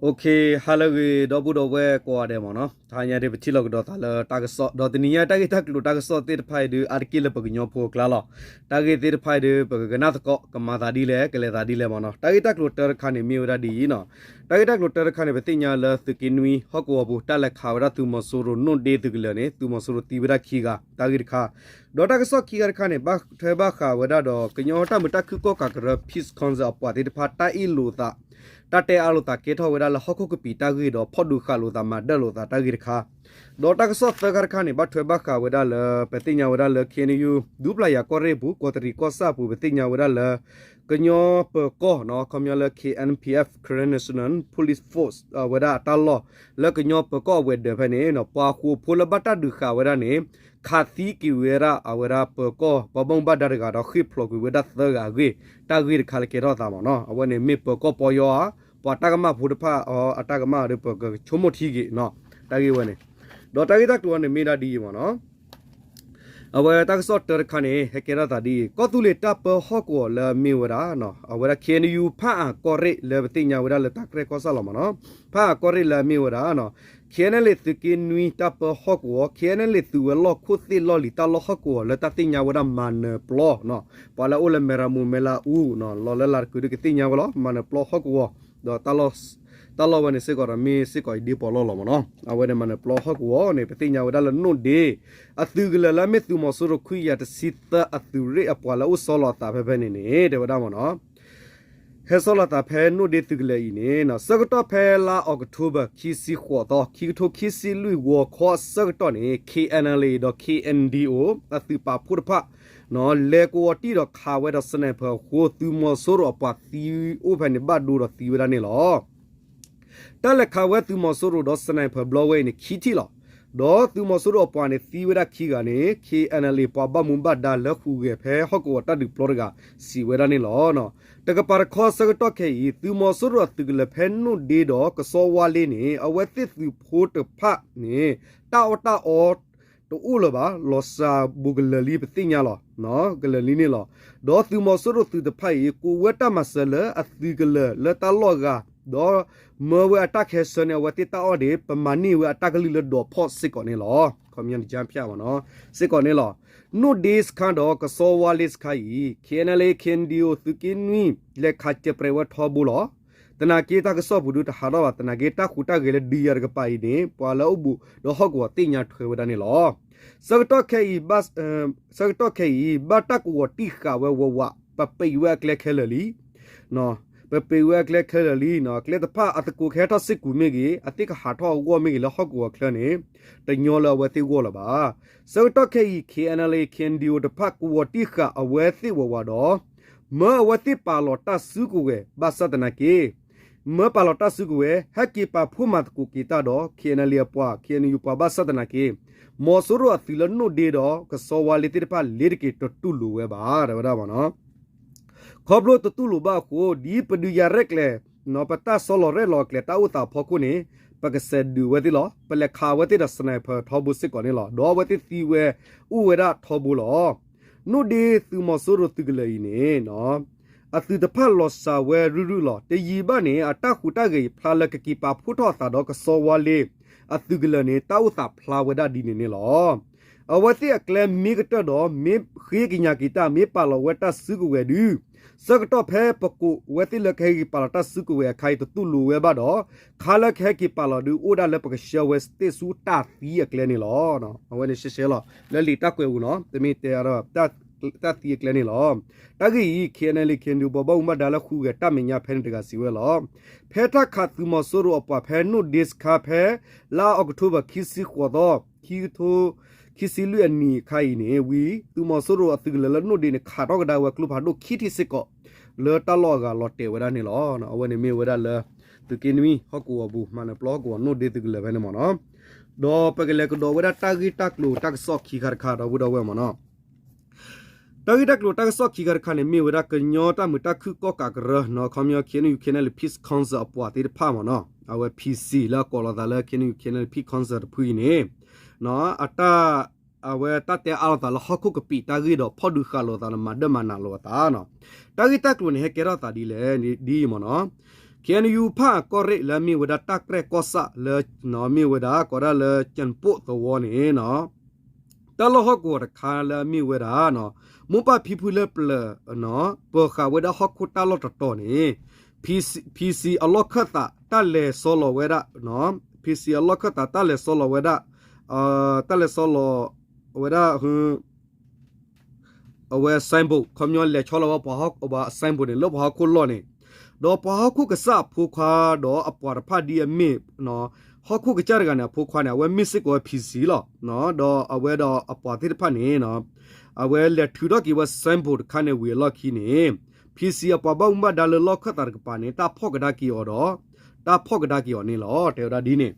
ဟါလၢအဂ့ၤ ဒီပုၢ်ဒီဝဲၢ်ကိးဂၤဒဲးမ့ၢ်နီၤ, တဟါညါဒ်ပထံၣ်လိာ်ကဒီးသးလၢတၢ်ကစီၣ် ဒီးတနံၤညါတၢ်ဂ့ၢ်တၢ်ကျိၤတၢ်ကစီၣ်သ့ၣ်တဖၣ်အံၤဒုး အါတက့ၢ်လၢပကညီဖိအကျါလီၤ. တၢ်ဂ့ၢ်သ့ၣ်တဖၣ်အံၤဒုး ပကကနၣ်သကိး ကမၤသးဒ်လဲၣ် ကလဲၤသးဒ်လဲၣ်မ့ၢ်နီၤ. တၢ်ဂ့ၢ်တၢ်ကျိၤတၢတခါန့ၣ် မ့ၢ်ဝဲဒၣ်ဒ်အံၤနီၤ. တၢ်ဂ့ၢ်တၢ်ကျိၤတၢတခါန့ၣ် ပသ့ၣ်ညါလၢသုးက့နွံဟီၣ်ကဝီၤပူၤ တၢ်လဲၤခးဝဲဒၣ်သုးမီၤစိရိၤနိၣ်ဒ့သုးကလၢၤန့ၣ် သုးမီၤစိရိၤသံဝဲဒၣ်ခံဂၤ တၢ်ဂ့ၢ်တခါ ဒီးတၢ်ကစီၣ်ခံဂၤတခါန့ၣ် ဘၣ်ထွဲဘၣ်ဃးဝဲဒၣ်ဒီး ကညီတၢ်မုာ်တၢ်ခုၣ်ကီၣ်ကးကရၢ Peace Council အပှၤသ့ၣ်တဖၣ် တၢ်အ့ၣ်လိာ်သး တၢ်တဲအါလိာ်သးကဲထီၣ်ဝဲဒၣ်လၢဟီၣ်ခိၣ်ကပံာ်တၢ်ဂ့ၢ်ဒီး ဖီၣ်ဒုးဃာ်လိာ်သးမၤဒၢၣ်လိာ်သးတၢ်ဂ့ၢ်တခါ, ဒီးတၢ်ကစီၣ်သၢခါတခါန့ၣ် ဘၣ်ထွဲဘၣ်ဃးဝဲဒၣ်လၢ ပသ့ၣ်ညါဝဲဒၣ်လၢ K N U ဒူပျၢ်ယၤကီၢ်ရ့ၣ်အပူၤ ကီးတရံးကီၢ်ဆၣ်အပူၤ ပသ့ၣ်ညါဝဲဒၣ်လၢ ကညီပၢၤကီၢ် ခီပညီလၢ K N P F Karen National Police Force ဝဲဒၣ်အတၢ်လီၢ် လၢကညီပၢၤကီၢ်အဝဲၤဒၢးဖဲန့ၣ် ပှၤဃိာ်ဖိလၢဘၣ်တၢ်ဒုးဃာ်ဝဲဒၣ်န့ၣ် ခးသံက့ၤဝဲဒၣ်အဝဲဒၣ်ပၢၤကီၢ်ပှၤဘၣ်မူဘၣ်ဒါတဂၤဒီး ဃ့ၢ်ဖျိးကွံာ်ဝဲဒၣ်သၢဂၤအဂ့ၢ် တၢ်ဂ့ၢ်တခါလၢကဲထီၣ်သးမ့ၢ်နီၤ. အဝဲန့ၣ်မ့ၢ်ပၢၤကီၢ်ပီယီၤဧါ ပှၤတၢ်ကမၣ်ဖိတဖၣ်အတၢ်ကမၣ်ဒီး ပကဆိကမိၣ်ထံဂ့ၤနီၤ တၢ်ဂ့ၢ်ဝဲန့ၣ်. ဒီးတၢ်ဂ့ၢ်တၢ်ကျိၤဝဲန့ၣ်မ့ၢ်ဒၣ်ဒ်အံၤမ့ၢ်နီၤ. အဝဲတၢ်ကစီၣ်တၢတခါန့ၣ် ဟဲကဲထီၣ်သးဒ်အံၤ ကီၢ်သူလ့ၤတၢ်ပၢဟီၣ်ကဝီၤလၢအမ့ၢ်ဝဲဒၣ် အဝဲဒၣ် K N U ဖၣ်အၣ်ကီၢ်ရ့ၣ်လၢပသ့ၣ်ညါဝဲဒၣ်လၢတၢ်ကရၢကီၢ်ဆၣ်လီၤမ့ၢ်နီၤ. ဖၣ်အၣ်ကီၢ်ရ့ၣ်လၢအမ့ၢ်ဝဲဒၣ် K N L A သုးက့နွံတၢ်ပၢဟီၣ်ကဝီၤ K N L A သုးဝဲၤလီၢ်ခိၣ်သ့ၣ်လီၢ်လံၤတၢ်လီၢ်ဟီၣ်ကဝီၤလၢတၢ်သ့ၣ်ညါဝဲဒၣ်မၤနၢၤပျီ ပှၤလၢအအိၣ်လၢမဲၢ်ရမူမဲၢ်လးအူ လီၤလၢလၤတကုာ်ဒုးကသ့ၣ်ညါဝဲလီၤ မၤနၢၤပျီဟီၣ်ကဝီၤ ဒီး တၢ်လီၢ်ဝဲန့ၣ်စ့ၢ်ကီးဒီးမ့ၢ်စ့ၢ်ကီးအံၤဒ့ပီးလီၢ်လီၤမ့ၢ်နီၤ. အဝဲန့ၣ်မၤနၢၤပျီဟီၣ်ကဝီၤန့ၣ် ပသ့ၣ်ညါဝဲဒၣ်လၢနိၣ်ဒ့ အသုးကလၢၤလၢအမ့ၢ်သုးမီၤစိရိၤခွံကယၤတဆံသၢ အသုးရ့ၣ်အပှၤလၢအအိၣ်ဆီလီၤအသးဖဲဖဲန့ၣ်န့ၣ် တဲဝဲဒၣ်မ့ၢ်နီၤ. ဟဲဆီလီၤသးဖဲနိၣ်ဒ့သုးကလၢၤအံၤန့ၣ် ဆၢကတီၢ်ဖဲလါအီးကထိဘၢၣ် ခံဆံဃိးသီ ခံကထိခံဆံလွံၢ်ဂီၤခီအဆၢကတီၢ်န့ၣ် K N L A ဒီး K N D O အသုးပာ်ဖှိၣ်တဖၣ် လဲၤကဝီၤတံၢ်ဒီးခးဝဲဒီး sniper အဃိ သုးမီၤစိရိၤအပှၤသံအိၣ်ဖဲန့ၣ်ဘၣ်ဒိဒီးသံဝဲဒၣ်န့ၣ်လီၤ. တၢ်လဲၤခးဝဲသုးမီၤစိရိၤဒီး sniper ဘျီဝဲအံၤန့ၣ် ခံထံၣ်လီၤ. ဒီးသုးမီၤစိရိၤအပှၤန့ၣ်သံဝဲဒၣ်ခံဂၤန့ၣ် K N L A ပှၤဘၣ်မူဘၣ်ဒါလၢဟူးဂဲၤဖဲဟီၣ်ကဝီၤတၢ်ဒုးပျီတဂၤ စံးဝဲဒၣ်န့ၣ်လီၤ. တကပၤတခီဆၢကတီၢ်ခဲအံၤ သုးမီၤစိရိၤအသုးကလၢၤဖဲနိၣ်ဒ့ဒီးကဆီဝါလ့န့ၣ် အဝဲသ့ၣ်သုးဖိတဖၣ်န့ၣ် တၢ်အီၣ်တၢ်အီတအိၣ်လၢၤဘၣ် လီၤစှၤဘူးကလၢၤလံပသ့ၣ်ညါလီၤ. ကလၢၤလံန့ၣ်လီၤ. ဒီးသုးမီၤစိရိၤသုးတဖၣ်အံၤ ကိးဝဲတၢ်မၤစၢၤလၢအသုးကလၢၤလၢတၢ်လီၢ်အဂၤ ဒီးမၢဝဲအတၢ်ခဲဆၢန့ၣ် အဝဲသ့ၣ်တၢ်အီၣ်န့ၣ် ပမၤန့ၢ်ဝဲအတၢ်ကလုၢ်လၢဒိးဖီၣ်စ့ၢ်ကီးန့ၣ်လီၤ. ခီပညီန့ၣ် စ့ၢ်ကီးန့ၣ်လီၤ. နိၣ်ဒ့စခါဒီးကဆီဝါလ့စခါအံၤ K N L A K N D O သုးက့နွံ လဲၤခးစဲးပြဲးဝဲထီဘိလီၤ. သနာ်က့တၢ်ကစီၣ်ပူၤဒုးတဟးထီၣ်ဘၣ် သနာ်က့တၢ်ဟူးတၢ်ဂဲၤလၢဒုးယၤတကပၤအံၤန့ၣ် ပှၤလၢအအိၣ်ဘူးဒီးဟီၣ်ကဝီၤသ့ၣ်ညါထွဲဝဲဒၣ်န့ၣ်လီၤ. ဆၢကတီၢ်ခဲအံၤ ဆၢကတီၢ်ခဲအံၤ ဘၣ်တၢ်ကဝီၤတံၢ်ဃာ်ဝဲဝးဝး ပပံးဝဲအကျဲခဲလၢာ်လံ ပပံးဝဲအကျဲခဲလၢာ်လံ အကျဲတဖၣ်အသကိးကဟဲထီၣ်စ့ၢ်ကီးမ့ၢ်ဂ့ၤ အသ့ၣ်ကဟးထီၣ်အဂီၢ်မ့ၢ်ဂ့ၤလၢဟီၣ်ကဝီၤချၢန့ၣ် တညီလၢအဝဲသ့ၣ်ဂီၢ်လၢၤဘၣ်. ဆၢကတီၢ်ခဲအံၤ K N L A K N D O တဖၣ်ကဝီၤတံၢ်ဃာ်အဝဲသ့ၣ်ဝးဝးဒီး မၢအဝဲသ့ၣ်ပာ်လီၤတၢ်စုကဝဲၤဘၣ်ဆၣ်သနာ်က့ မၢပာ်လီၤတၢ်စုကဝဲၤ ဟဲက့ၤပာ်ဖှိၣ်မၤသကိးက့ၤတၢ်ဒီး K N L A အပှၤ K N U ပှၤဘၣ်ဆၣ်သနာ်က့ မီၤစိရိၤအသုးလၢနိၣ်ဒ့ဒီးကဆီဝါလ့သ့ၣ်တဖၣ် လ့ၤတက့ၤတတူၢ်လိာ်ဝဲဘၣ် တဲဝဲဒၣ်မ့ၢ်နီၤ. ခီဖျိတတူၢ်လိာ်ဘၣ်အဃိ ဒ်ပဒုးယၤရဲၣ်ကျဲၤ ပတၢ်ဆီလီၤရဲၣ်လီၤကျဲၤတၢ်အိၣ်သးအဖီခိၣ်န့ၣ် ပကစဲးဒုးဝဲသ့ၣ်လီၤ. ပလဲၤခးဝဲသ့ၣ်ဒီး sniper ထီဘိစ့ၢ်ကီးန့ၣ်လီၤ. ဒီးအဝဲသ့ၣ်သံဝဲအိၣ်ဝဲဒၣ်ထီဘိလီၤ. နိၣ်ဒ့သုးမီၤစိရိၤသုးကလၢၤအံၤန့ၣ် အသုးတဖၣ်လီၤစှၤဝဲရုၢ်ရုၢ်လီၤ. တယံာ်ဘၣ်န့ၣ် အတၢ်ဟူးတၢ်ဂဲၤအံၤဖျါလၢကက့ၤပာ်ဖှိၣ်ထီၣ်အသးဒီးကဆီဝါလ့ အသုးကလၢၤန့ၣ် တၢ်အိၣ်သးဖျါဝဲဒၣ်ဒ်န့ၣ်န့ၣ်လီၤ. အဝဲသ့ၣ်အကျဲမ့ၢ်ကတၢၢ်ဒီး မ့ၢ်ဃ့ကညးက့ၤတၢ် မ့ၢ်ပာ်လီၤဝဲတၢ်စုကဝဲၤဒုး ဆၢကတီၢ်ဖဲပကိးဝဲသ့ၣ်လၢကဟဲက့ၤပာ်လီၤတၢ်စုကဝဲၤအခါအံၤ တတူၢ်လိာ်ဝဲဘၣ်ဒီး ခါလၢကဟဲက့ၤပာ်လီၤဒုး အိၣ်ဒၣ်လၢပကဆှၢဝဲသ့ၣ်ဆူတၢ်သံအကျဲန့ၣ်လီၤ. အဝဲန့ၣ်ရှဲရှဲလီၤ လၢလံာ်တၢ်ကွဲးပူၤနီၤ တမ့ၢ်တဲအါထီၣ် တၢ်သံအကျဲန့ၣ်လီၤ. တၢ်ဂ့ၢ်အံၤ K N L A K N D O ပှၤဘၣ်မူဘၣ်ဒါလၢဟူးဂဲၤတၢ်မဲာ်ညါဖဲန့ၣ်တဂၤစံးဝဲလီၤ. ဖဲတၢ်ခးသုးမီၤစိရိၤအပှၤဖဲနိၣ်ဒ့စခါဖဲ လါအီးကထိဘၢၣ် ခံဆံဃိးသီ ခံကထိ ခံဆံလွံၢ်အနံၤအခါအံၤန့ၣ် ဝံၤ သုးမီၤစိရိၤအသုးကလၢၤလၢနိၣ်ဒ့န့ၣ် ခးထီၣ်ကဒါဝဲကျိဖးဒိၣ်ခံထံၣ်စ့ၢ်ကီး လၢတၢ်လီၢ်အဂၤလီၤတဲာ်ဝဲဒၣ်န့ၣ်လီၤ. အဝဲန့ၣ်မ့ၢ်ဝဲဒၣ်လၢ သုးက့နွံဟီၣ်ကဝီၤပူၤ မၤနၢၤပျီဟီၣ်ကဝီၤနိၣ်ဒ့သုးကလၢၤဖဲန့ၣ်မ့ၢ်နီၤ. ဒီးပကလဲၤကဒီးဝဲဒၣ်တၢ်ဂ့ၢ်တၢ်ကျိၤတၢ်ကစီၣ်ခံခါတခါ ဒီပုၢ်ဒီဝဲၢ်မ့ၢ်နီၤ. တၢ်ဂ့ၢ်တၢ်ကျိၤတၢ်ကစီၣ်ခံခါတခါန့ၣ် မ့ၢ်ဝဲဒၣ်ကညီတၢ်မုာ်တၢ်ခုၣ်ကီၣ်ကးကရၢ ခီပညီ K N U K N L A Peace Council အပှၤသ့ၣ်တဖၣ်မ့ၢ်နီၤ အဝဲ P C လၢအကိးလီၤသးလၢ K N U K N L A Peace Council တဖုအံၤန့ၣ် အတၢ် အဝဲတၢ်တဲအါလိာ်သးလၢဟီၣ်ခိၣ်ကပံာ်တၢ်ဂ့ၢ်ဒီး ဖီၣ်ဒုးဃာ်လိာ်သးဒီး မၤဒၢၣ်မၤနးလိာ်အသးနီၤ. တၢ်ဂ့ၢ်တၢ်ကျိၤန့ၣ် ဟဲကဲထီၣ်သးဒ်လဲၣ် ဒ်အံၤမ့ၢ်နီၤ. ခ့ၣ်အဲၣ်ယူၣ် ဖၣ်အၣ်ကီၢ်ရ့ၣ်လၢအမ့ၢ်ဝဲဒၣ်တၢ်ကြဲၢ်ကီၢ်ဆၣ်လၢ မ့ၢ်ဝဲဒၣ်ကိးဒၣ်လၢ ကၠၣ်ပိၣ်သဝီန့ၣ် တၢ်လီၢ်ဟီၣ်ကဝီၤတခါလၢအမ့ၢ်ဝဲဒၣ် မိၢ်ပၢ်ဖံဖုလၢပျၢၤ ပၢၤဃာ်ဝဲဒၣ်ဟီၣ်ခိၣ်တၢ်လီၢ်တတီၤန့ၣ် PC အလီၢ်ခၢၣ်သးတၢ်လဲၤစီလီၤဝဲဒၣ် PC အလီၢ်ခၢၣ်သးတၢ်လဲၤစီလီၤဝဲဒၣ် တၢ်လဲၤစီလီၤဝဲဒၣ် အဝဲ signboard ခီပညီလဲၤဆီလီၤဝဲပှၤ signboard န့ၣ် လၢပှၤဟီၣ်ခိၣ်လီၢ်န့ၣ်, ဒီးပှၤဟီၣ်ခိၣ်ကစၢ်အဖိခွါ ဒီးအပှၤတဖၣ်ဒ်အမ့ၢ် ဟီၣ်ခိၣ်ကစၢ်တဂၤန့ၣ် အဖိခွါန့ၣ် အဝဲမ့ၢ်စ့ၢ်ကီးဝဲ PC လီၤ. ဒီးအဝဲဒီးအပှၤသ့ၣ်တဖၣ်န့ၣ် အဝဲလဲၤထုးထီၣ်က့ၤဝဲ signboard တခါန့ၣ်ဝံၤအလီၢ်ခံန့ၣ် PC အပှၤဘၣ်မူဘၣ်ဒါလၢလီၢ်ခၢၣ်သးတကပၤန့ၣ် တၢ်ဖီၣ်ကဒါက့ၤအီၤဒီး တၢ်ဖီၣ်ကဒါက့ၤအီၤန့ၣ်လီၤ. တဲဝဲဒၣ်ဒ်န့ၣ်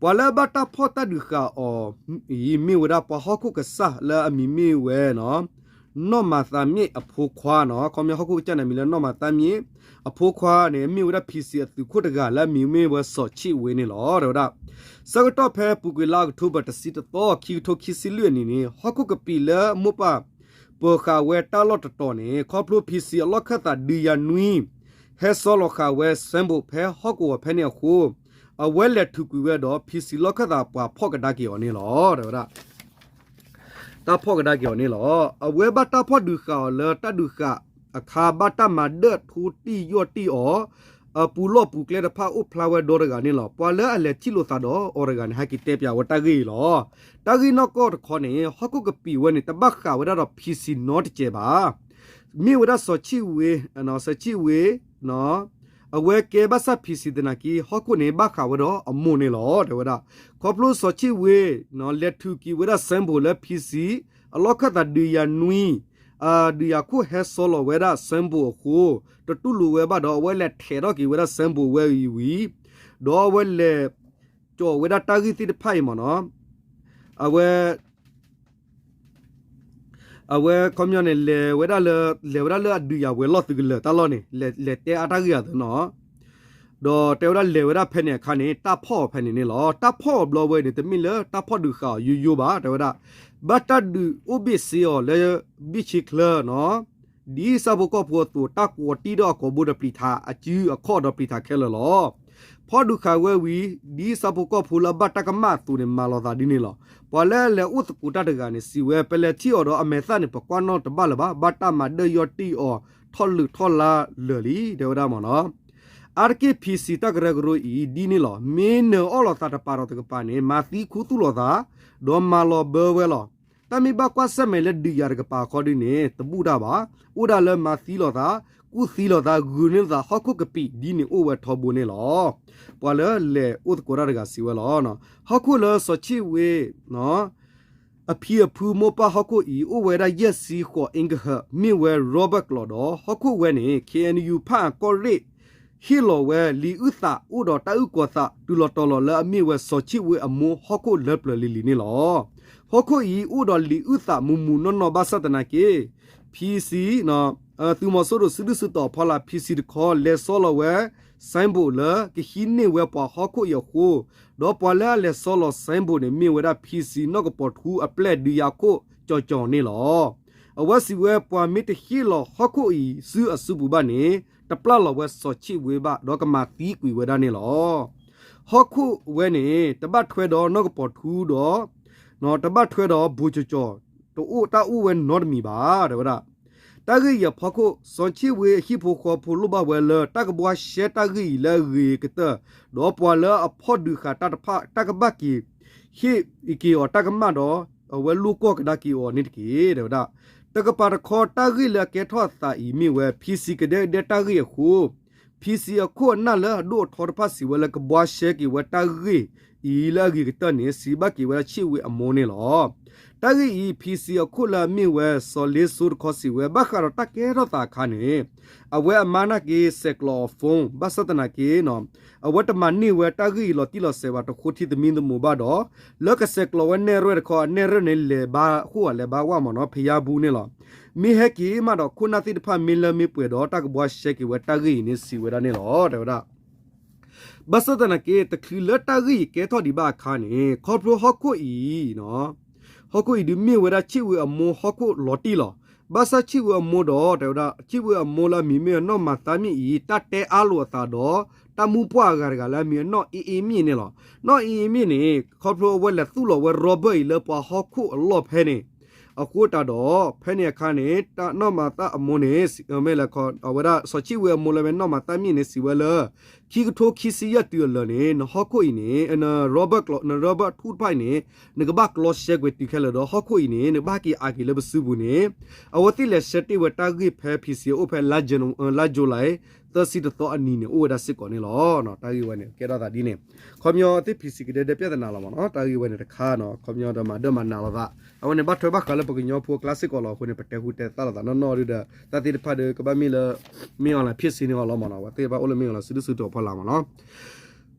ပှၤလၢအဘၣ်တၢ်ဖီၣ်တၢ်ဒုးဃာ်အီၤအံၤ မ့ၢ်ဝဲဒၣ်ပှၤဟီၣ်ခိၣ်ကစၢ်လၢအမံၤမ့ၢ်ဝဲ နီၢ်မၤသးမ့ၣ်အဖိခွါနီၤ, ခီပညီဟီၣ်ခိၣ်ကစၢ်န့ၣ် အမံၤလၢနီၢ်မၤသးမ့ၣ်, အဖိခွါန့ၣ် မ့ၢ်ဝဲဒၣ် PC အသုးခိၣ်တဂၤလၢအမံၤမ့ၢ်ဝဲစီၤဆံၣ်ဝ့န့ၣ်လီၤ. တဲဝဲဒၣ် ဆၢကတီၢ်ဖဲပူၤကွံာ်လါအီးကထိဘၢၣ် တဆံတသီ ခံကထိခံဆံလွံၢ်အနံၤန့ၣ် ဟီၣ်ခိၣ်ကပံာ်လၢမိၢ်ပၢ် ပၢၤဃာ်ဝဲတၢ်လီၢ်တတီၤန့ၣ် ခီဖျိ PC အလီၢ်ခၢၣ်သးဒုးယၤနွံ ဟဲစီလီၤဃာ်ဝဲ signboard ဖဲဟီၣ်ကဝီၤဖဲန့ၣ်အဃိ အဝဲလဲၤထုးကွံာ်ဝဲဒီး PC လီၢ်ခၢၣ်သးပှၤဖီၣ်ကဒါက့ၤအီၤန့ၣ်လီၤ. တဲဝဲဒၣ် တၢ်ဖီၣ်ကဒါက့ၤအီၤန့ၣ်လီၤ. အဝဲဘၣ်တၢ်ဖီၣ်ဒုးဃာ်အီၤလၢတၢ်ဒုးဃာ်အခါ ဘၣ်တၢ်မၤဒၢၣ်ထိတံၢ်ယီၢ်တံၢ်အီၤ အပူၤလီၢ်ပူၤကျဲတဖၣ်အိၣ်ဖျါဝဲဒီတဂၤန့ၣ်လီၤ. ပှၤလၢအလဲၤထံၣ်လိာ်သးဒီးအီၤတဂၤန့ၣ် ဟဲက့ၤတဲပၠးဝဲတၢ်ဂ့ၢ်အံၤလီၤ. တၢ်ဂ့ၢ်နီၢ်ကီၢ်တခီန့ၣ် ဟီၣ်ခိၣ်ကပံာ်ဝဲန့ၣ် တဘၣ်ဃးဝဲဒၣ်ဒီး PC နီတစဲးဘၣ်. မ့ၢ်ဝဲဒၣ်စီၤဆံၣ်ဝ့, စီၤဆံၣ်ဝ့ အဝဲကဲဘၣ်ဆၣ် PC သနာ်က့ ဟီၣ်ခိၣ်န့ၣ် ဘၣ်ဃးဝဲဒီးအမိၢ်န့ၣ်လီၤ. တဲဝဲဒၣ် ခီဖျိစီၤဆံၣ်ဝ့ လဲၤထုးက့ၤဝဲဒၣ် signboard လၢ PC အလီၢ်ခၢၣ်သးဒုးယၤနွံ ဒုးယၤခိၣ်ဟဲစီလီၤဝဲဒၣ် signboard အဃိ တတူၢ်လိာ်ဝဲဘၣ်ဒီး အဝဲလဲၤထဲးထီၣ်က့ၤဝဲဒၣ် signboard ဝဲအံၤဝံၤ ဒီးအဝဲလဲၤ ကၠီၣ်ဝဲဒၣ်တၢ်ဂ့ၢ်သ့ၣ်တဖၣ်အံၤမ့ၢ်နီၤ, အဝဲ အဝဲခီပညီန့ၣ် လဲၤဝဲဒၣ်လၢ လဲၤဝဲဒၣ်လၢအဒုးယၤဝဲၤလီၢ်သုးကလၢၤတၢ်လီၢ်န့ၣ် လဲၤတဲအါတၢ်ဂ့ၢ်အသးနီၤ, ဒီးတဲဝဲဒၣ်လဲၤဝဲဒၣ်ဖဲန့ၣ်အခါန့ၣ် တၢ်ဖီၣ်အီၤဖဲန့ၣ်န့ၣ်လီၤ. တၢ်ဖီၣ်အီၤဘျီဝဲန့ၣ် တမ့ၢ်လၢတၢ်ဖီၣ်ဒုးဃာ်အီၤယိယိဘၣ် တဲဝဲဒၣ်, ဘၣ်တၢ်ဒုးအိၣ်ဘ့ၣ်စ့အီၤလၢ ဘ့ၣ်ဆ့ချၢနီၤ ဒ်ဆၣ်ဖိကီၢ်ဖိအသိး တၢ်ကိးတံၢ်ဒီးအကိာ်ဘိဒီးပျံၤထးအစုအခီၣ်ဒီးပျံၤထးခဲလၢာ်လီၤ. ဖီၣ်ဒုးဃာ်ဝဲဝံၤ ဒ်ဆၣ်ဖိကီၢ်ဖိလၢအဘၣ်တၢ်ကမၣ်အသိးန့ၣ် မၤလီၤသးဒ်န့ၣ်လီၤ. ပှၤလၢအလဲၤအိၣ်သကိးတၢ်တဂၤန့ၣ် စံးဝဲ ပလဲၤထံၣ်အီၤဒီးအမဲာ်သၣ်န့ၣ် ပကွၢ်နီၣ်တဘၣ်လၢၤဘၣ်, ဘၣ်တၢ်မၤဒၢၣ်ယီၢ်တံၢ်အီၤ ထီၣ်လုးထီၣ်လါလၢာ်လံ တဲဝဲဒၣ်မ့ၢ်နီၤ. အါတက့ၢ် PC တၢ်ကရၢကရိအံၤ ဒ်န့ၣ်လီၤ. မ့ၢ်နၢၤအီၣ်လိာ်သးတပၤဒီးတကပၤန့ၣ် မၤသံခူသူၣ်လိာ်သး ဒီးမၤလီၤဘၢဝဲလီၤ. တၢ်မ့ၢ်ဘၣ်ကွၢ်ဆၢၣ်မဲာ်လၢဒုးယၤတကပၤအခီဒ်န့ၣ် တဘူၣ်တၢ်ဘၣ်. အိၣ်ဒၣ်လၢမၤသံလိာ်သး, ကူၣ်သံလိာ်သး, ဂုာ်န့ၢ်လိာ်သး ဟီၣ်ခိၣ်ကပံာ်ဒ်န့ၣ်အိၣ်ဝဲထီဘိန့ၣ်လီၤ. ပှၤလၢလဲၤအိၣ်သကိးတၢ်တဂၤစံးဝဲလီၤ. ဟီၣ်ခိၣ်လၢစီၤဆံၣ်ဝ့ အဖံအဖုမိၢ်ပၢ်ဟီၣ်ခိၣ်အံၤ အိၣ်ဝဲဒၣ်ယဲၢ်ဆံဃိး acre မ့ၢ်ဝဲ Robert ကျိာ်ဒီး ဟီၣ်ခိၣ်ဝဲန့ၣ် KNU ဖၣ်အၣ်ကီၢ်ရ့ၣ် ဟ့ၣ်လီၤဝဲလံာ်အုၣ်သးအိၣ်ဒီးတၢ်အုၣ်ကီၤသးတုၤလီၤတီၤလီၤလၢအမ့ၢ်ဝဲစီၤဆံၣ်ဝ့အမိၢ် ဟီၣ်ခိၣ်လၢပျၢၤလံၤလံၤန့ၣ်လီၤ. ဟီၣ်ခိၣ်အံၤအိၣ်ဒီးလံာ်အုၣ်သးမူးမူးနီၢ်နီၢ်ဘၣ်ဆၣ်သနာ်က့ PC သုးမီၤစိရိၤစုဒုၣ်စုတီၤအဖီလာ် PC တခီ လဲၤစီလီၤဝဲ signboard လၢကဟံးန့ၢ်ဝဲပှၤဟီၣ်ခိၣ်အံၤအဃိ ဒီးပှၤလၢအလဲၤစီလီၤ signboard န့ၣ် မ့ၢ်ဝဲဒၣ် PC နီၢ်ကပီၤထူအပျဲၢ်ဒုးယၤခိၣ်ကၠီၤကၠီၤန့ၣ်လီၤ. အဝဲစံးဝဲပှၤမ့ၢ်တဟ့ၣ်လီၤဟီၣ်ခိၣ်အံၤဆူအစုပူၤဘၣ်န့ၣ် တပျၢ်လီၤဝဲစီၤဆံၣ်ဝ့ဘၣ် ဒီးကမၤသံကွံာ်ဝဲဒၣ်န့ၣ်လီၤ. ဟီၣ်ခိၣ်ဝဲန့ၣ် တဘၣ်ထွဲဒီးနီၢ်ကပီၤထူဒီး တဘၣ်ထွဲဒီးဘိၣ်ကၠီၤကၠီၤ တအိၣ်တၢ်အိၣ်ဝဲနီတမံၤဘၣ် တဲဝဲဒၣ်. တၢ်ဂ့ၢ်အံၤအဖီခိၣ် စီၤဆံၣ်ဝ့အဟံၣ်ဖိဃီဖိလိၣ်ဘၣ်ဝဲလၢ တၢ်ကဘှါရှဲတၢ်ဂ့ၢ်အံၤလၢအဂ့ၤကတၢၢ် ဒီးပှၤလၢအဖီၣ်ဒုးဃာ်တၢ်တဖၣ် တၢ်ကဘၣ်က့ၤ ဟ့ၣ်က့ၤအီၤတၢ်ကမၣ်ဒီး အဝဲလိၣ်ကီၢ်ကဒါက့ၤအီၤန့ၣ်တက့ၢ် တဲဝဲဒၣ်. တကပၤတခီ တၢ်ဂ့ၢ်လၢအကဲထီၣ်အသးအံၤမ့ၢ်ဝဲ PC ကဒဲကဒဲတၢ်ဂ့ၢ်အဃိ PC အခိၣ်အနၢ်လၢအဒိၣ်အထီတဖၣ်စံးဝဲလၢ ကဘှါရှဲက့ၤဝဲတၢ်ဂ့ၢ်အံၤလၢအဂ့ၤကတၢၢ်န့ၣ် စံးဘၣ်က့ၤဝဲဒၣ်ဆံၣ်ဝ့အမိၢ်န့ၣ်လီၤ. တၢ်ဂ့ၢ်အံၤ PC အခိၣ်လၢအမ့ၢ်ဝဲစီၤလ့စိတခီစံးဝဲ ဘၣ်ဃးဒီးတၢ်ကဲထီၣ်သးအခါန့ၣ် အဝဲအမါနာ်က့ ဆဲးကျိးအီၤ phone ဘၣ်ဆၣ်သနာ်က့ အဝဲတမၤန့ၢ်ဝဲတၢ်ဂ့ၢ်အံၤလီၤတံၢ်လီၤဆဲးဘၣ် တဃိထံသမံသမိးဘၣ်ဒီး လၢကဆဲးကျိးဝဲနဲၣ်ရွဲၣ်တခီ အနဲၣ်ရွဲၣ်န့ၣ် လဲၤဘါဃိၣ်ဧါလဲၤဘါဝၣ်မ့ၢ်နီၤ ဖယါဘူန့ၣ်လီၤ. မ့ၢ်ဟဲက့ၤမးဒီး ခိၣ်နၢ်သ့ၣ်တဖၣ်မ့ၢ်လၢမ့ၢ်ပှဲၤဒီး တၢ်ကဘှါရှဲက့ၤဝဲတၢ်ဂ့ၢ်အံၤန့ၣ် စံးဝဲဒၣ်န့ၣ်လီၤ တဲဝဲဒၣ်. ဘၣ်ဆၣ်သနာ်က့ တချုးလၢတၢ်ဂ့ၢ်အံၤကဲထီၣ်ဒံးဘၣ်အခါန့ၣ် ခီဖျိဟီၣ်ခိၣ်အံၤ ဟီၣ်ခိၣ်အံၤဒုးမ့ၢ်ဝဲဒၣ်ဆံၣ်ဝ့အမိၢ်ဟီၣ်ခိၣ်လီၤတံၢ်လီၤ. ဘၣ်ဆၣ်ဆံၣ်ဝဲအမိၢ်ဒီး တဲဝဲဒၣ် ဆံၣ်ဝဲအမိၢ်လၢအမံၤမ့ၢ်အနီၢ်မၤသါမ့ၣ်အံၤ တၢ်တဲအါလိာ်အသးဒီး တၢ်မူပှၢ်အဂၤတဂၤလၢအမံၤအနီၢ်အ့အ့မ့ၣ်န့ၣ်လီၤ. နီၢ်အ့အ့မ့ၣ်န့ၣ် ခီဖျိအဝဲလဲၤသူၣ်လီၤဝဲ Robert အံၤလၢပှၤဟီၣ်ခိၣ်အလီၢ်ဖဲန့ၣ် အဃိတးဒီး ဖဲန့ၣ်အခါန့ၣ် တၢ်နီၢ်မၤသါအမိၢ်န့ၣ် မ့ၢ်လဲၤခီ အဝဲဒၣ် စီၤဆံၣ်ဝဲအမိၢ်လၢအမ့ၢ်နီၢ်မၤသါမ့ၣ်န့ၣ် စံးဝဲလၢ ခံကထိခံဆံယဲၢ်တုၤအလၢာ်န့ၣ် နဟီၣ်ခိၣ်အံၤန့ၣ် န Robert ကျိ န Robert ထူၣ်တဖၣ်အံၤန့ၣ် နကဘၣ်ကျီရှဲကွံာ်တုၤခဲလၢာ်ဒီး ဟီၣ်ခိၣ်အံၤန့ၣ် နကဘၣ်ဟဲက့ၤအးက့ၤလၢပစုပူၤန့ၣ် အဝဲသ့ၣ်လဲၤဆၢတ့ၢ်ဝဲတၢ်ဂ့ၢ်ဖဲ ဖံစံ အိၣ်ဖဲ လါ June လါ July သၢဆံတသီအနံၤန့ၣ် အိၣ်ဝဲဒၣ်စ့ၢ်ကီးန့ၣ်လီၤ. တၢ်ဂ့ၢ်ဝဲန့ၣ် ကဲထီၣ်သးဒ်န့ၣ် ခီပညီသ့ၣ် ဖံစံ ကဒဲဒဲ ပြဿနာ လီၤမ့ၢ်နီၤ. တၢ်ဂ့ၢ်ဝဲန့ၣ်တခါနီၤ ခီပညီဒီးမၤဒၢၣ်မၤနးလိာ်သး အဝဲန့ၣ်ဘၣ်ထွဲဘၣ်ဃးလၢပကညီဖိအကျါစ့ၢ်ကီးလီၤ. အဃိန့ၣ် ပတဲဟူတဲသါလိာ်သးနီၢ်နီၢ်ဒုဒီး တၢ်သ့ၣ်တဖၣ်ဒီး ကဘၣ်မ့ၢ်လၢ မင်းအောင်လှိုင် ဖြစ်စေ န့ၣ်အီၤလီၤမ့ၢ်နီၤ. အဝဲသ့ၣ်ဘၣ်အိၣ်လၢ မင်းအောင်လှိုင် စုဒုၣ်စုတီၤဖီလာ်မ့ၢ်နီၤ.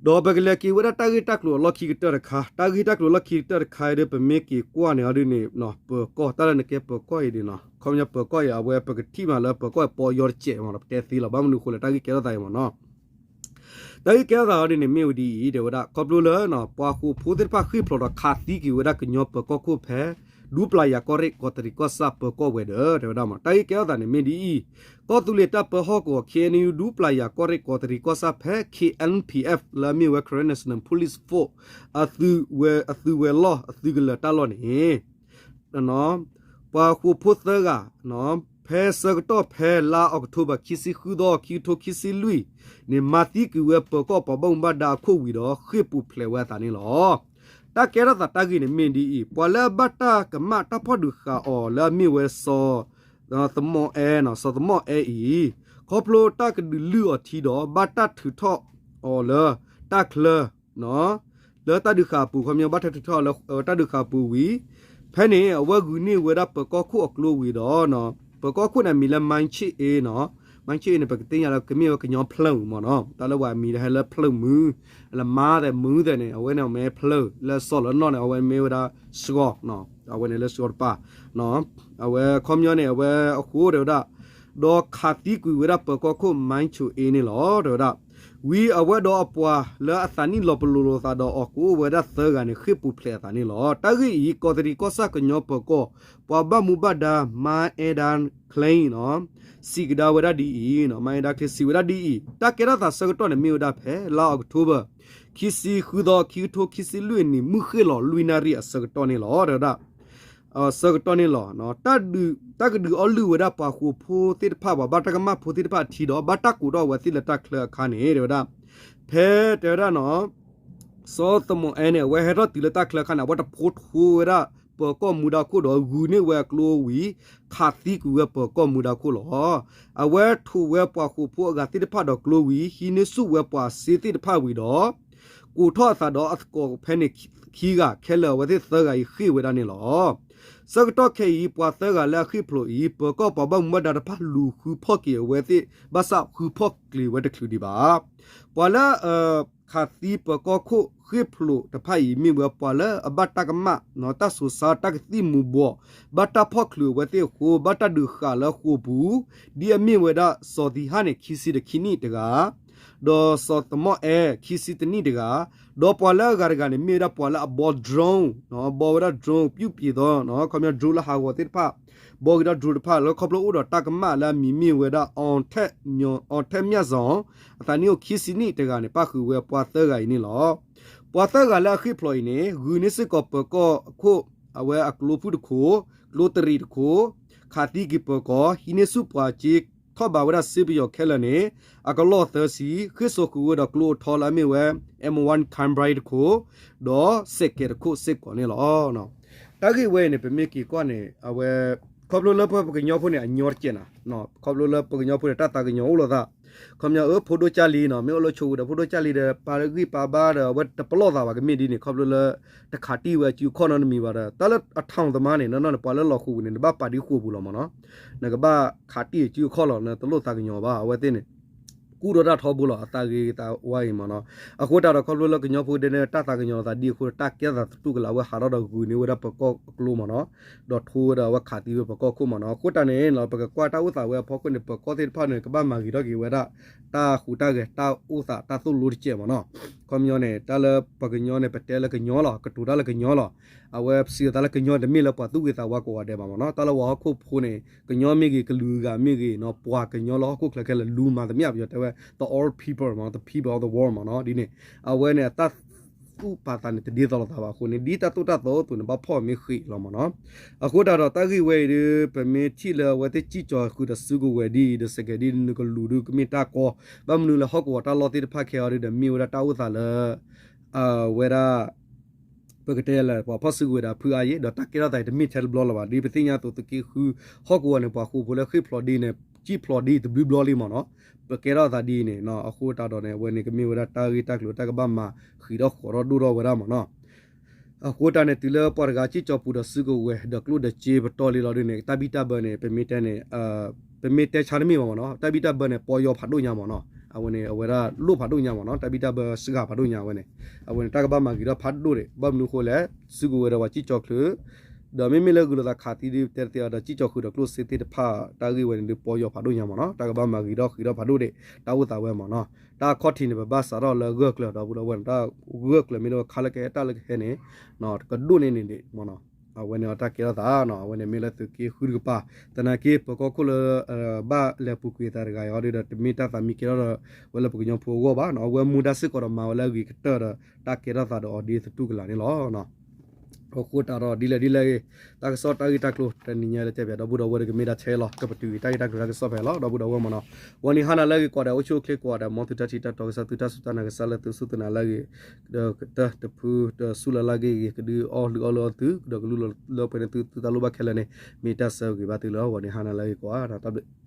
ဒီးပကလဲၤက့ၤဝဲဒၣ်တၢ်ဂ့ၢ်တၢ်ကျိၤအလီၢ်ခံကတၢၢ်တခါ တၢ်ဂ့ၢ်တၢ်ကျိၤအလီၢ်ခံကတၢၢ်တခါဒီး ပမ့ၢ်က့ၤကွၢ်န့ၣ်အီၤဒ်န့ၣ် ပၢၤကီၢ် တၢ်လၢနကဲပၢၤကီၢ်အံၤဒ်နီၤ ခီပညီပၢၤကီၢ်အံၤ အဝဲပကထံၣ်မးလၢပၢၤကီၢ်အံၤပီယီတစဲးမ့ၢ်နီၤ ပတဲသ့လီၤ ဘၣ်မနုၤအဃိလဲၣ် တၢ်ဂ့ၢ်ကဲထီၣ်သးအံၤမ့ၢ်နီၤ တၢ်ဂ့ၢ်ကဲထီၣ်သးအီၤဒ်န့ၣ် မ့ၢ်ဝဲဒ်အံၤ တဲဝဲဒၣ် ခီဖျိလၢ ပှၤဃိာ်ဖိသ့ၣ်တဖၣ်ဃ့ၢ်ဖျိးဒီးခးသံကွံာ်ဝဲဒၣ်ကညီပၢၤကီၢ်ခိၣ်ဖဲ ဒူပျၤယၤကီၢ်ရ့ၣ်ကီးတရံးကီၢ်ဆၣ်ပၢၤကီၢ်ဝဲၤဒၢး တဲဝဲဒၣ်မ့ၢ် တၢ်ဂ့ၢ်ကဲထီၣ်သးန့ၣ်မ့ၢ်ဒ်အံၤ ကီၢ်သူလ့ၤတၢ်ပၢဟီၣ်ကဝီၤ ခ့ၣ်အဲၣ်ယူၣ် ဒူပျၤယၤကီၢ်ရ့ၣ်ကီးတရံးကီၢ်ဆၣ်ဖဲ K N P F လၢအမ့ၢ်ဝဲ Karen National Police Force အသုးဝဲ အသုးဝဲၤလီၢ်အသုးကလၢၤတၢ်လီၢ်န့ၣ် ပှၤဃိာ်ဖိသၢဂၤ ဖဲဆၢကတီၢ်ဖဲလါအီးကထိဘၢၣ် ခံဆံဃုသီ ခံကထိခံဆံလွံၢ်န့ၣ် မၤသံကွံာ်ဝဲပၢၤကီၢ်ပှၤဘၣ်မူဘၣ်ဒါအခိၣ်ဝံၤဒီး ဃ့ၢ်ပူၤဖျဲးဝဲအသးန့ၣ်လီၤ. တၢ်ကဲထီၣ်သးတၢ်ဂ့ၢ်န့ၣ်မ့ၢ်ဒ်အံၤ ပှၤလၢအဘၣ်တၢ်ကမၣ်တၢ်ဖီၣ်ဒုးဃာ်အီၤလၢအမ့ၢ်ဝဲစီၤ သမီၣ်အဲ စီၤသမီၣ်အဲအံၤ ခီဖျိတၢ်ကဒုးလုၢ်အီၤထံဒီး ဘၣ်တၢ်ထုးထီၣ်အီၤလၢတၢ်ချၢ လၢတၢ်ဒုးဃာ်အပူၤ ခီပညီဘၣ်တၢ်ထုးထီၣ်လၢတၢ်ဒုးဃာ်အပူၤဝံၤ ဖဲန့ၣ် အဝဲဂုာ်န့ၢ်ဝဲဒၣ်ပၢၤကီၢ်ခိၣ်အကျိဝံၤဒီး ပၢၤကီၢ်ခိၣ်န့ၣ် အမံၤလၢ မၣ်ခၠ့ၣ်အ့နီၤ မၣ်ခၠ့ၣ်အ့န့ၣ် ပကသ့ၣ်ညါလၢကမ့ၢ်ဝဲကညီဖျၢၣ်မုၢ်မ့ၢ်နီၤ တၢ်လၢပှၤအမံၤလၢဟဲလၢဖျၢၣ်မုၢ် လၢမါသဲးမုၢ်သဲးန့ၣ် အဝဲန့ၣ်အမ့ၢ်ဖျၢၣ် လၢစီၤလၢနီၢ်န့ၣ် အဝဲမ့ၢ်ဝဲဒၣ်စှီၤ အဝဲန့ၣ်လၢစှီၤတပၤ အဝဲခီပညီန့ၣ် အဝဲအဃိတဲဝဲဒၣ် ဒီးခးသံကွံာ်ဝဲဒၣ်ပၢၤကီၢ်ခိၣ် မၣ်ခၠ့ၣ်အ့န့ၣ်လီၤ တဲဝဲဒၣ် ဝံၤအဝဲဒီးအပှၤလၢအသးနံၣ်လီၤပလိာ်လိာ်သးဒီးအီၤကအိၣ်ဝဲဒၣ်သၢဂၤန့ၣ် ဃ့ၢ်ပူၤဖျဲးအသးန့ၣ်လီၤ. တၢ်ဂ့ၢ်အံၤ ကီးတရံးကီၢ်ဆၣ်ကညီပၢၤကီၢ် ပှၤဘၣ်မူဘၣ်ဒါ မါအဲဒါချ့ စံးကဒါဝဲဒၣ်ဒ်အံၤ မါအဲဒါချ့ စံးဝဲဒၣ်ဒ်အံၤ တၢ်ကဲထီၣ်သးဆၢကတီၢ်န့ၣ်မ့ၢ်ဝဲဒၣ်ဖဲလါအီးကထိဘၢၣ် ခံဆံဃုသီ ခံကထိခံဆံလွံၢ်နံၣ် မုၢ်ဃ့ၢ်လီၤလွံၢ်နၣ်ရံၣ်အဆၢကတီၢ်န့ၣ်လီၤ တဲဝဲဒၣ် ဆၢကတီၢ်န့ၣ်လီၤ. တၢ်ကဒုးအီၣ်လုၢ်ဝဲဒၣ်ပှၤဃိာ်ဖိသ့ၣ်တဖၣ် ပှၤဘၣ်တၢ်ကမၣ်ဖိသ့ၣ်တဖၣ်အထံဒီး ဘၣ်တၢ်ကိးထီၣ်အဝဲသ့ၣ်လၢတၢ်ချၢအခါန့ၣ် တဲဝဲဒၣ် ဖဲတဲဝဲဒၣ်နီၤ စီၤသမီၣ်အဲန့ၣ် အဝဲဟဲထီၣ်တုၤလၢတၢ်ချၢအခါန့ၣ် အဝဲတဖိထိဝဲဒၣ် ပၢၤကီၢ်မူဒါခိၣ်ဒီး ဂုာ်န့ၢ်ဝဲအကျိဝံၤ ခးသံကွံာ်ဝဲပၢၤကီၢ်မူဒါခိၣ်လီၤ. အဝဲထိးဝဲပှၤဃိာ်ဖိအဂၤသ့ၣ်တဖၣ်ဒီးကျိဝံၤ ဟံးန့ၢ်ဆူၣ်ဝဲပှၤစ့သ့ၣ်တဖၣ်ဝံၤဒီး ကိးထီၣ်အသးဒီးအသကိးဖဲန့ၣ်ခံဂၤ ခဲလၢာ်အဝဲသ့ၣ်သၢဂၤအံၤဃ့ၢ်ဝဲဒၣ်န့ၣ်လီၤ. ဆၢကတီၢ်ခဲအံၤ ပှၤသၢဂၤလၢအဃ့ၢ်ဖျိးအံၤ ပၢၤကီၢ်ပှၤဘၣ်မူဘၣ်ဒါတဖၣ်လူၤဃုဖီၣ်က့ၤအဝဲသ့ၣ် ဘၣ်ဆၣ်ဃုဖီၣ်ကျဲၤဝဲတချုးဒံးဘၣ်. ပှၤလၢ ခးသံပၢၤကီၢ်ခိၣ်ဃ့ၢ်ဖျိးတဖၣ်အံၤ မ့ၢ်ဝဲပှၤလၢအဘၣ်တၢ်ကမၣ် တၢ်စိၤဆါတၢ်ကသံၣ်မူၤဘှီး ဘၣ်တၢ်ဖီၣ်ချုးအဝဲသ့ၣ်အဃိ ဘၣ်တၢ်ဒုးဃာ်လၢဃိာ်ပူၤ ဒ်အမ့ၢ်ဝဲဒၣ်စီၤသံဟၣ်န့ၣ် ခံဆံတခံနံၣ်တဂၤ ဒီးစီၤသမီၣ်အဲ ခံဆံတနံၣ်တဂၤ ဒီးပှၤလၢအဂၤတဂၤန့ၣ် မ့ၢ်ဝဲဒၣ်ပှၤလၢအဘီ drone ဘီဝဲဒၣ် drone ပြုပြင်သော ခီပညီ drone လၢဟးဂီၤသ့ၣ်တဖၣ် ဘီက့ၤဒီး drone တဖၣ် လၢခီဖျိအိၣ်ဒီးတၢ်ကမၣ်လၢအမံၤမ့ၢ်ဝဲဒၣ် အောင်ထက်မြတ်စွာ အသးနံၣ်အိၣ်ခံဆံနံၣ်တဂၤန့ၣ် ပၣ်ဃုာ်ဝဲပှၤသၢဂၤအံၤန့ၣ်လီၤ. ပှၤသၢဂၤလၢအဃ့ၢ်ဖျိးအံၤန့ၣ် ဂုာ်န့ၢ်စ့ၢ်ကီးပၢၤကီၢ်ခိၣ် အဝဲအကျိဖုၣ်တခိၣ် ကျိတရံးတခိၣ် ခးသံက့ၤပၢၤကီၢ် ဟံးန့ၢ်ဆူၣ်ပှၤစ့ ထီၣ်ဘးဝဲဒၣ်စ့ပယီၤခဲလၢာ်န့ၣ် အကလီၢ်သၢဆံ ဃ့ၢ်စိာ်ဃုာ်ဝဲဒီးကျိအထီလၢအမ့ၢ်ဝဲ M one Cobra တခိၣ် ဒီးစဲးကဲးတခိၣ်စ့ၢ်ကီးန့ၣ်လီၤ. တၢ်ဂ့ၢ်ဝဲအံၤန့ၣ် ပမ့ၢ်က့ၤကွၢ်န့ၣ် အဝဲ ခီဖျိလၢပပှၤကညီဖိန့ၣ် အညီတကဲးနၤ ခီဖျိလၢပှၤကညီဖိန့ၣ် တၢ်သးကညီၤအိၣ်လိာ်သး ခီပညီ အၢ ဖိဒိၣ်ကၢ်လံနီၤ မ့ၢ်အိၣ်လၢဆိးပူၤဒီး ဖိဒိၣ်ကၢ်လံဒီး ပာ်ဂံၢ်ပာ်ဘါဒီး အဝဲတပလီၢ်သးဘၣ်ကမ့ၢ်ဒ်န့ၣ် ခီဖျိလၢ တခးတံၢ်ဝဲအစုအခီၣ်နီတမံၤဘၣ်ဒီး တၢ်လၢအထီၣ်သမါန့ၣ် နီၢ်နီၢ်န့ၣ် ပှၤလၢလီၤဃိာ်ပူၤန့ၣ် နဘၣ်ပာ်ဒံဃိာ်ပူၤလီၤမ့ၢ်နီၤ နကဘၣ်ခးတံၢ်အစုအခီၣ်လီၤ နတလိၣ်သးကညီၤဘၣ် အဝဲသ့ၣ်န့ၣ် ကူၣ်ထီၣ်တၢ်ထီဘိလီၤ အသးဂ့ၤသးဝါအံၤမ့ၢ်နီၤ. အဃိတၢ်ဒီးခီဖျိလၢကညီဖိဒဲန့ၣ် တၢ်သးကညီၤသးဒ်အဃိ တၢ်ကဲထီၣ်သးသတူၢ်ကလာ်ဝဲဟးထီၣ်ဒီးဂုာ်န့ၢ်ဝဲဒၣ်ပၢၤကီၢ်အကျိမ့ၢ်နီၤ, ဒီးထိဝဲဒၣ်ဝဲခးသံဝဲပၢၤကီၢ်ခိၣ်မ့ၢ်နီၤ. အဃိတၢ်န့ၣ် ပကကွၢ်တၢ်အိၣ်သးဝဲအဖီခိၣ်န့ၣ် ပၢၤကီၢ်သ့ၣ်တဖၣ်န့ၣ် ကဘၣ်မၤဂ့ၤထီၣ်က့ၤဝဲဒၣ် တၢ်ဟူးတၢ်ဂဲၤ တၢ်အိၣ်သးတၢ်သိၣ်လိတကဲးမ့ၢ်နီၤ. ခီပညီန့ၣ် တၢ်လၢပှၤကညီန့ၣ် ပတဲလၢကညီလီၤ, ကတိၤတၢ်လၢကညီလီၤ. အဝဲစံးအသးလၢကညီတမ့ၢ်လၢပှၤသူၣ်ဂ့ၤသးဝါကိးဂၤဒဲးဘၣ်မ့ၢ်နီၤ. တၢ်လၢပှၤဟီၣ်ခိၣ်ဖိန့ၣ် ကညီမ့ၢ်ဂ့ၤ ကလုာ်ဂၤမ့ၢ်ဂ့ၤနီၤ ပှၤကညီလၢဟီၣ်ခိၣ်ချၢခဲလၢာ် လူမၤသမံ ပယီၤတဲဝဲ the all people မ့ၢ် the people of the world မ့ၢ်နီၤ. ဒ်န့ၣ် အဝဲန့ၣ် အတၢ်သူၣ်ပာ်သးန့ၣ် တဒ်သိးလိာ်သးဘၣ်အဃိန့ၣ် ဒ်တၢ်သိၣ်တၢ်သီအိၣ်အသိးန့ၣ် ဘၣ်ဖီၣ်မ့ၢ်ဃံးလီၤမ့ၢ်နီၤ. အဃိတၢ်ဒီးတၢ်ဂ့ၢ်ဝဲအံၤဒီး ပမ့ၢ်ထံၣ်လၢအဝဲသ့ၣ်စံၣ်ကၠီၤဃုာ်ဒီးစုကဝဲၤဒ်အံၤဒီး စဲးကဲးဒ်နကလူးဒုးကမ့ၢ်တၢ်ကီ, ဘၣ်မနုၤလၢဟီၣ်ကဝီၤတၢ်လီၢ်သ့ၣ်တဖၣ်ခဲအံၤဒီး မ့ၢ်ဝဲဒၣ်တၢ်အိၣ်သးလၢ အဝဲဒၣ် ပကတဲလၢပှၤဖီၣ်စုကဝဲၤဒီးဖုအါယံၤ ဒီးတၢ်ကဲထီၣ်သးအံၤတမ့ၢ်ထဲတဘျီလၢၤဘၣ်. ဒ်ပသ့ၣ်ညါအသိး သုးက့ဃုဟီၣ်ကဝီၤန့ၣ် ပှၤဃိာ်ဖိလၢဃ့ၢ်ဖျိးဒ်န့ၣ် စံၣ်ဖျိးဒ်တဘျုးဘျီလံမ့ၢ်နီၤ. ပကဲထီၣ်သးဒ်အံၤန့ၣ် အဃိတၢ်ဒီးန့ၣ် အဝဲန့ၣ်ကမ့ၢ်ဝဲဒၣ်တၢ်ဂ့ၢ်တၢ်ကျိၤ တၢ်ကဘၣ်မၤဃံးထီၣ်ဃီးထီၣ်ဒိၣ်ထီၣ်ဝဲဒၣ်မ့ၢ်နီၤ. အဃိတၢ်န့ၣ် တုၤလၢပှၤတဂၤစံၣ်ကၠီၤပူၤဒီးစုကဝဲၤဒီးကျိၣ်ဒီးစ့ပတီၢ်လံလီၤဒ်န့ၣ် တၢ်ဘံၣ်တၢ်ဘၢန့ၣ် ပမ့ၢ်တဲန့ၣ် ပမ့ၢ်တဲဆါတမ့ၢ်ဘၣ်မ့ၢ်နီၤ. တၢ်ဘံၣ်တၢ်ဘၢန့ၣ် ပီၢ်ယီၤဖးဒိၣ်ညါမ့ၢ်နီၤ. အဝဲန့ၣ် အဝဲဒၣ်လိၣ်ဖးဒိၣ်ညါမ့ၢ်နီၤ. တၢ်ဘံၣ်တၢ်ဘၢစှၤဖးဒိၣ်ညါဝဲန့ၣ် အဝဲန့ၣ် တၢ်ကဘၣ်မၤဂ့ၤထီၣ်ဖးဒိၣ်ဒံး ဘၣ်မနုၤအဃိလဲၣ် စုကဝဲၤဒီးပှၤစံၣ်ကၠီၤချုး ဒီးမ့မ့ၢ်လၢဂုာ်လိာ်သးခးသံဒ်တဲတသ့အီၤဒီး စံၣ်ကၠီၤဃုာ်ဒီးကျိၣ်စ့သ့ၣ်တဖၣ် တၢ်ဂ့ၢ်ဝဲန့ၣ်ဒုး ပီၢ်ယီၤဖးဒိၣ်ညါမ့ၢ်နီၤ. တၢ်ကဘၣ်မၤဂ့ၤထီၣ်ဃံးထီၣ်ဖးဒိၣ်ဒံး တၢ်အိၣ်သးဝဲမ့ၢ်နီၤ. တၢ်ခီၣ်ထံးန့ၣ် ပဘၣ်စးထီၣ်လၢဂၢၢ်ကျၢၤဒီပုၢ်ဒီဝဲၢ်န့ၣ် တၢ်ဂၢၢ်ကျၢၤမ့ၢ်လၢခါလၢကဟဲတၢ်လၢကဟဲန့ၣ် ကဒိၣ်န့ၢ်န့ၣ်ဒံးမ့ၢ်နီၤ. အဝဲန့ၣ်တၢ်ကဲထီၣ်သးနီၤ အဝဲန့ၣ်မ့ၢ်လၢသုးက့ဃုတကပၤ သနာ်က့ ပၢၤကီၢ်ခိၣ်လၢ ဘၣ်လဲၤပူၤကွံာ်သးတဂၤအံၤဒီး တမ့ၢ်တၢ်သးမံကဲထီၣ်ဒီး ဝဲလၢပကညီဖိအဂီၢ်ဘၣ်နီၤ. အဝဲမူဒါစ့ၢ်ကီးဒီးမၤဝဲလၢအဂ့ၤကတၢၢ်ဒီး တၢ်ကဲထီၣ်သးဒီးအီၤဒ်သတူၢ်ကလာ်န့ၣ်လီၤ. အဃိတၢ်ဒီးဒ်လဲၣ်ဒ်လဲၣ်ဂ့ၤ တၢ်ကစီၣ်တၢ်ဂ့ၢ်တၢ်ကျိၤတနံၤညါလၢတဲပၠး ဒီပုၢ်ဒီဝဲၢ်တကမ့ၢ်ဒၣ်ထဲလီၤ ကပတုာ်ဂ့ၤတၢ်ဂ့ၢ်တၢ်ကျိၤတၢ်ကစီၣ်ဖဲလီၤ ဒီပုၢ်ဒီဝဲၢ်မ့ၢ်နီၤ. ဝံၤနံၤဟါနၤလၢအဂ့ၤကိးဂၤဒဲး အိၣ်ဆူၣ်အိၣ်ချ့ကိးဂၤဒဲး မ်သုတၢ်ထံၣ်တၢ်တီကစၢ် သုတၢ်စူၢ်တၢ်နာ်ကစၢ်လၢသုစူၢ်သုနာ်လၢအဂ့ၤ ဒီးကတၢၢ်တဖု ဒီးဆူၣ်လီၤလၢအဂ့ၤဂ့ၤ ကဒုးအီၣ်လုၢ်အီၣ်လၢအီသု ဒီးကလူလီၤလၢပှဲၤန့ၣ်သု သုတၢ်လိၣ်ဘၣ်ခဲလၢာ်န့ၣ် မ့ၢ်တၢ်ဆၢဂ့ၤဘၣ်သုလၢ ဝံၤနံၤဟါနၤလၢအဂ့ၤကိးဂၤဒဲး တၢ်ဘျုး